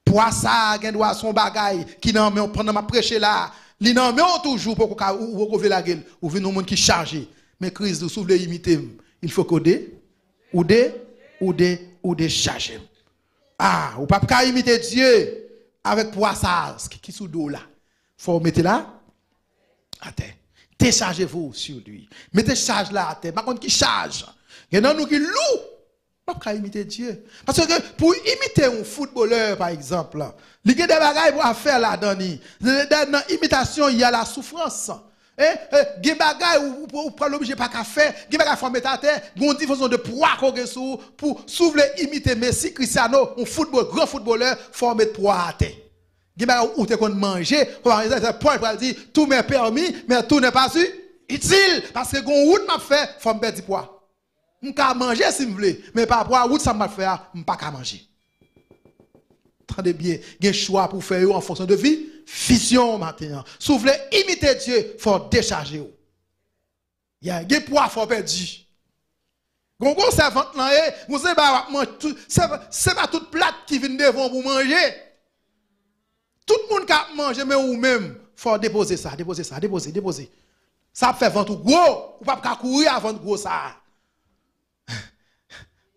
Pwa sa a gen dwa se yon bagay ki nan men w pandan m ap preche la a. Li nan men w toujou, poko ka, ou, ou poko vle lage l. Ou vin yon moun ki chaje. Men Kris di w, si w vle imite m, il faut que w de-, ou de-, ou de-, ou dechaje m. Ah, ou p ap ka imite Dye avèk pwa sa a ki, ki sou do w la. Fò w mete l a atè. Déchargez-vous sur lui. Mete chaj la atè. M pa konn ki chaj. Gen nan nou ki lou. W ap ka imite Dye. Paske pou imite yon foutbolè, pa egzanp, li gen de bagay pou w ap fè ladan li. Nan imitasyon, il y a la souffrance. E, e, gen bagay ou, ou, ou pral oblije pa ka fè, gen bagay fò w met atè, gen yon divizyon de pwa ke w gen sou ou, pou, si w vle imite Messi, Cristiano, yon foutbòl, gran foutbolè, fò w met pwa atè. Gen bagay ou te konn manje, pa egzanp, Pòl pral di, tout m'est permis, mais tout n'est pas u-, utile. Paske gen yon wout m ap fè, fò m pèdi pwa. M ka manje si m vle, men pa rapò a wout sa m pral fè a, m pa ka manje. Tande byen, gen chwa pou w fè yo an fonksyon de vi-, vizyon w maten an. Si w vle imite Dye, fò w dechaje w. Ya, gen pwa fò w pèdi. Gon, gon sèvant lan ye, gon se ba w ap manje, tout, se, se pa tout plat ki vin devan w pou w manje. Tout moun k ap manje, men ou menm, fò w depoze sa, depoze sa, depoze, depoze. Sa ap fè vant ou gwo, ou p ap ka kouri a vant gwo sa a.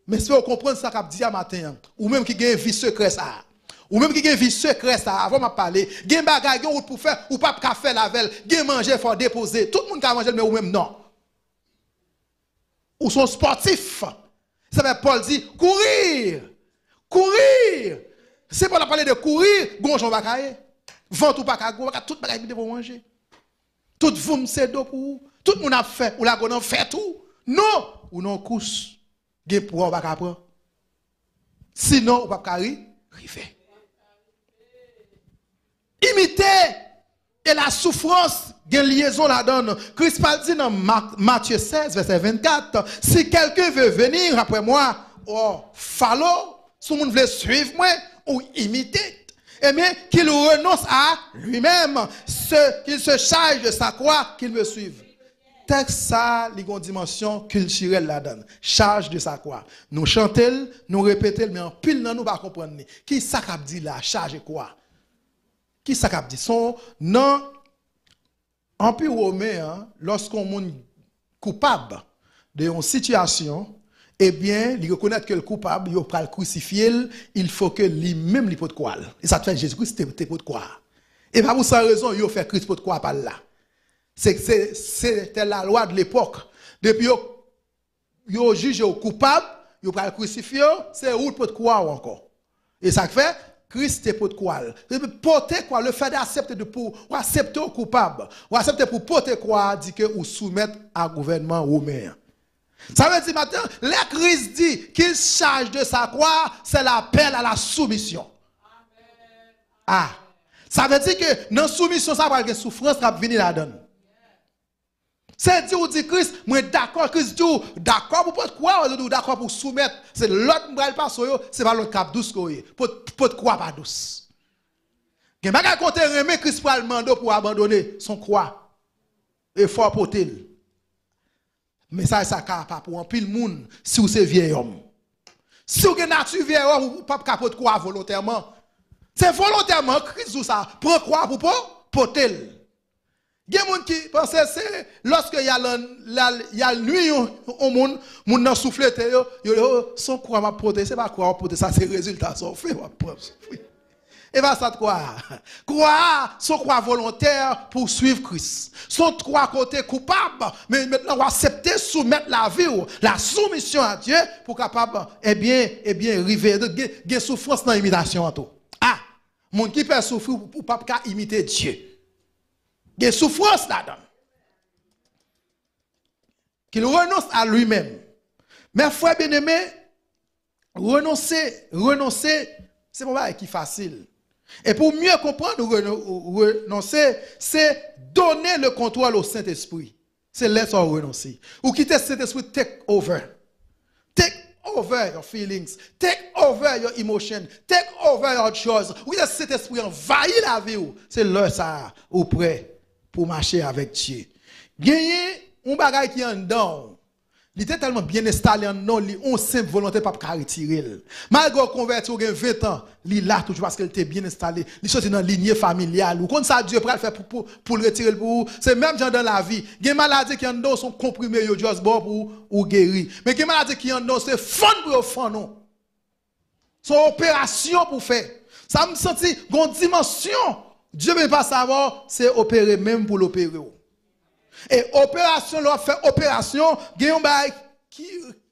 Men si w konprann sa k ap di a maten an, ou menm ki gen vi sekrè sa a, ou menm ki gen vi sekrè sa a, avan m ap pale, gen bagay, gen wout pou fè, ou p ap ka fè l avè l, gen manje, fò w depoze. Tout moun ka manje l, men ou menm non. Ou se yon spòtif. Sa fè Pòl di, kouri! Kouri! Si Pòl ap pale de kouri, gon jan w pa ka ye. Vant ou pa ka gwo, pa ka tout bagay vin devan w manje. Tout voum se do pou ou. Tout moun ap fè, ou lage w nan fèt ou. Non! Ou nan kous. Gen pwa w pa ka pran. Sinon, ou p ap ka ri-, rive. Imite e la soufrans gen lyezon ladan l. Kris pa di nan Ma-, Matye sèz, vèsè vennkat, si quelqu'un veut venir après moi, oh, follow, si yon moun vle swiv mwen, ou imite, Eh bien, qu'il renonce à lui-même, ce, qu'il se charge de sa croix, qu'il me suive. Tèks sa a, li gen yon dimansyon kiltirèl ladan l. Charge de sa croix. Nou chante l, nou repete l, men anpil nan nou pa konprann li. Ki sa k ap di la, chaje kwa? Ki sa k ap di? Se yon, nan Anpi women an, lòske yon moun koupab de yon sitiyasyon, ebyen, li rekonèt ke l koupab, yo pral krisifye l, il faut que li menm li pot kwa l. E sa k fè Jezi Kris te, te pot kwa. E pa pou sa rezon yo fè Kris pot kwa pa l la. Se, se, se te lalwa de lepòk. Depi yo yo jije w koupab, yo pral krisifye w, se ou t pot kwa w ankò. E sa k fè, Kris te pot kwa l. Pote kwa, le fait d'accepter de pou, w aksepte w koupab, w aksepte pou pote kwa a, di ke ou soumèt a gouvènman women an. Sa vle di maten, lè Kris di qu'il charge de sa croix, c'est l'appel à la soumission. Ah, sa vle di ke nan soumisyon sa pral gen soufrans k ap vini ladan l. Se di ou di Kris, mwen dakò, Kris di ou dakò pou pot kwa w, ou dakò pou soumèt. Se lòd m pral pase w yo, se pa lòd k ap dous ke w ye. Pot, pot kwa pa dous. Gen bagay kote renmen Kris pral mande w pou w abandone, se yon kwa. E fò w pote l. Mesaj sa ka pa pou anpil moun si w se vyèyòm. Si w gen nati vyèyòm, ou p ap ka pot kwa volontèman. Se volontèman Kris di w sa, pran kwa pou po, pote l. Gen moun ki panse se lòske y al, y al, y al nwi yon, yon moun, moun nan souflete yo, yo, yo, se yon kwa m ap pote, se pa kwa w ap pote, sa se rezilta sa w fè, w ap pran soufri. E pa sa t kwa a. Kwa a, se yon kwa volontè pou w swiv Kris. Se yon kwa kote koupab, men mentnan w aksepte soumèt lavi w, la soumission à Dieu, pou w kapab, ebyen, ebyen, rive. Donk, gen, gen soufrans nan imitasyon an tou. Ah, moun ki pè soufri, ou, ou p ap ka imite Dye. Gen soufrans ladan l. Qu'il renonce à lui-même. Mes frères bien-aimés, renonse, renonse, se pa yon bagay ki fasil. E pou w mye konprann, reno- renonse, se donner le contrôle au Saint-Esprit. Se lè sa w renonse. Ou kite Sentespri take over. Take over your feelings. Take over your emotion. Take over your choice. Ou kite Sentespri anvayi lavi w. Se lè sa a ou prè pou w mache avèk Dye. Genyen yon bagay ki anndan w. Li te tèlman byen enstale anndan w, li yon senp volonte p ap ka retire l. Malgre w konvèti, w gen ven tan, li la toujou paske l te byen enstale. Li soti nan linye familyal. Ou konn sa Dye pral fè pou, pou, pou l retire l pou ou? Se menm jan dan lavi. Gen maladi ki anndan w, se yon konprime yo just ba w pou ou geri. Men gen maladi ki anndan w, se fann pou yo fann ou. Se yon operasyon pou fè. Sa m santi, gon dimansyon Dye menm pa sa avè w, se opere menm pou l opere w. E operasyon, lè w ap fè operasyon, gen yon bagay ki,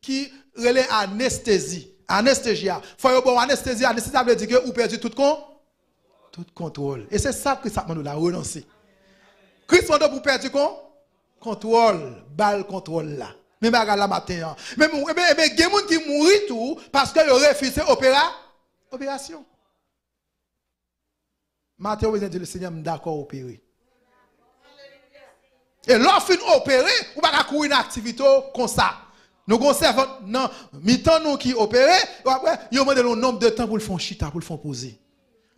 ki rele anestezi. Anestezi a. Fò yo ba w anestezi, anestezi a vle di ke ou pèdi tout kon, tout kontwòl. E se sa Kris ap mande w la, renonse. Kris mande w pou w pèdi kon, kontwòl, ba l kontwòl la. Men bagay la maten an. Men, men, men gen moun ki mouri tou paske yo refize opera, operasyon. Maten, ou bezwen di, Senyè, m dakò opere. E lè w fin opere, ou pa ka kouri nan aktivite w konsa. Nou gon sèvant nan mitan nou ki opere, e apre, yo mande l yon nonb de tan pou l fè yon chita, pou l fè yon poze.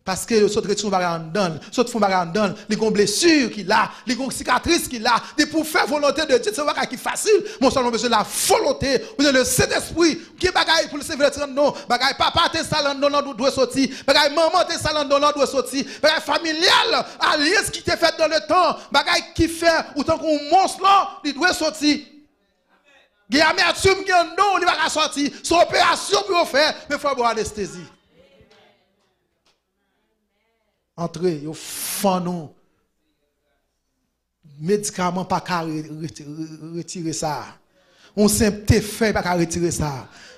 Paske yo sot retire yon bagay anndan l, sot fè yon bagay anndan l, li gon blesi ki la, li gon sikatris ki la. Depi w fè volonte de Dye, se yon bagay ki fasil, men w sèlman bezwen lavolonte, ou bezwen le Sentespri. Gen bagay pou l se vle ti anndan w, bagay papa te sal anndan w lan dwe soti, bagay manman te sal anndan w lan dwe soti, bagay familyal, alyans ki te fèt dan le tan, bagay ki fè ou tankou yon mons lan, li dwe soti. Gen amètim ki anndan w, li pa ka sòti. Se yon operasyon pou yo fè, men fò yo ba w anestezi. Antre, yo fann ou. Medikaman pa ka re- re- re- retire sa. Yon senp te fè pa ka retire sa.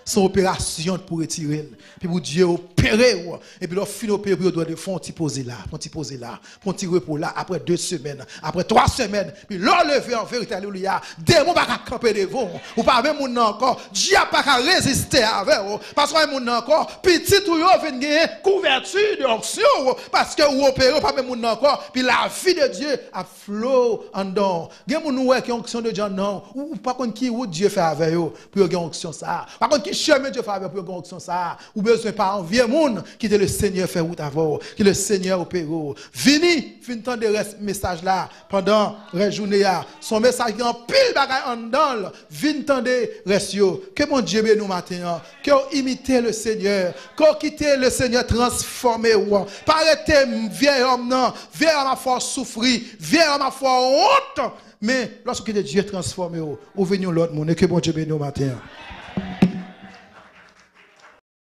Se yon operasyon pou retire l. Epi pou Dye opere w. Epi lè w fin opere, pou yo dwe fè yon ti poze la, fè yon ti poze la, fè yon ti repo la, apre de semèn, apre twa semèn, epi lè w leve an verite, alelouya, demon pa ka kanpe devan w. Ou pa menm moun nan ankò. Dyab pa ka reziste avè w. Paske w pa menm moun nan ankò. Pitit ou yo vin genyen kouvèti de onksyon w. Paske ou opere, ou pa menm moun nan ankò. Epi lavi de Dye ap flow anndan w. Gen moun ou wè ki onksyon de Dye anndan w. Ou, ou pa konn ki wout Dye fè avè yo pou yo gen onksyon sa a. Ou pa konn ki Chemen Dye fè avè w pou yo gen onksyon sa a. Ou bezwen pa yon vye moun. Kite Lesenyè fè wout avè w. Kite Lesenyè opere w. Vini, vin tande rès mesaj la pandan rès jounen an. Se yon mesaj ki gen anpil bagay anndan l. Vin tande rès yo. Ke Bondye beni w maten an. Ke w imite Lesenyè. Ke w kite Lesenyè transfòme w. Pa rete vye òm nan. Vye òm ap fè w soufri. Vye òm ap fè w wont. Men, lòske w kite Dye transfòme w, ou vin yon lòt moun. E ke Bondye beni w maten an.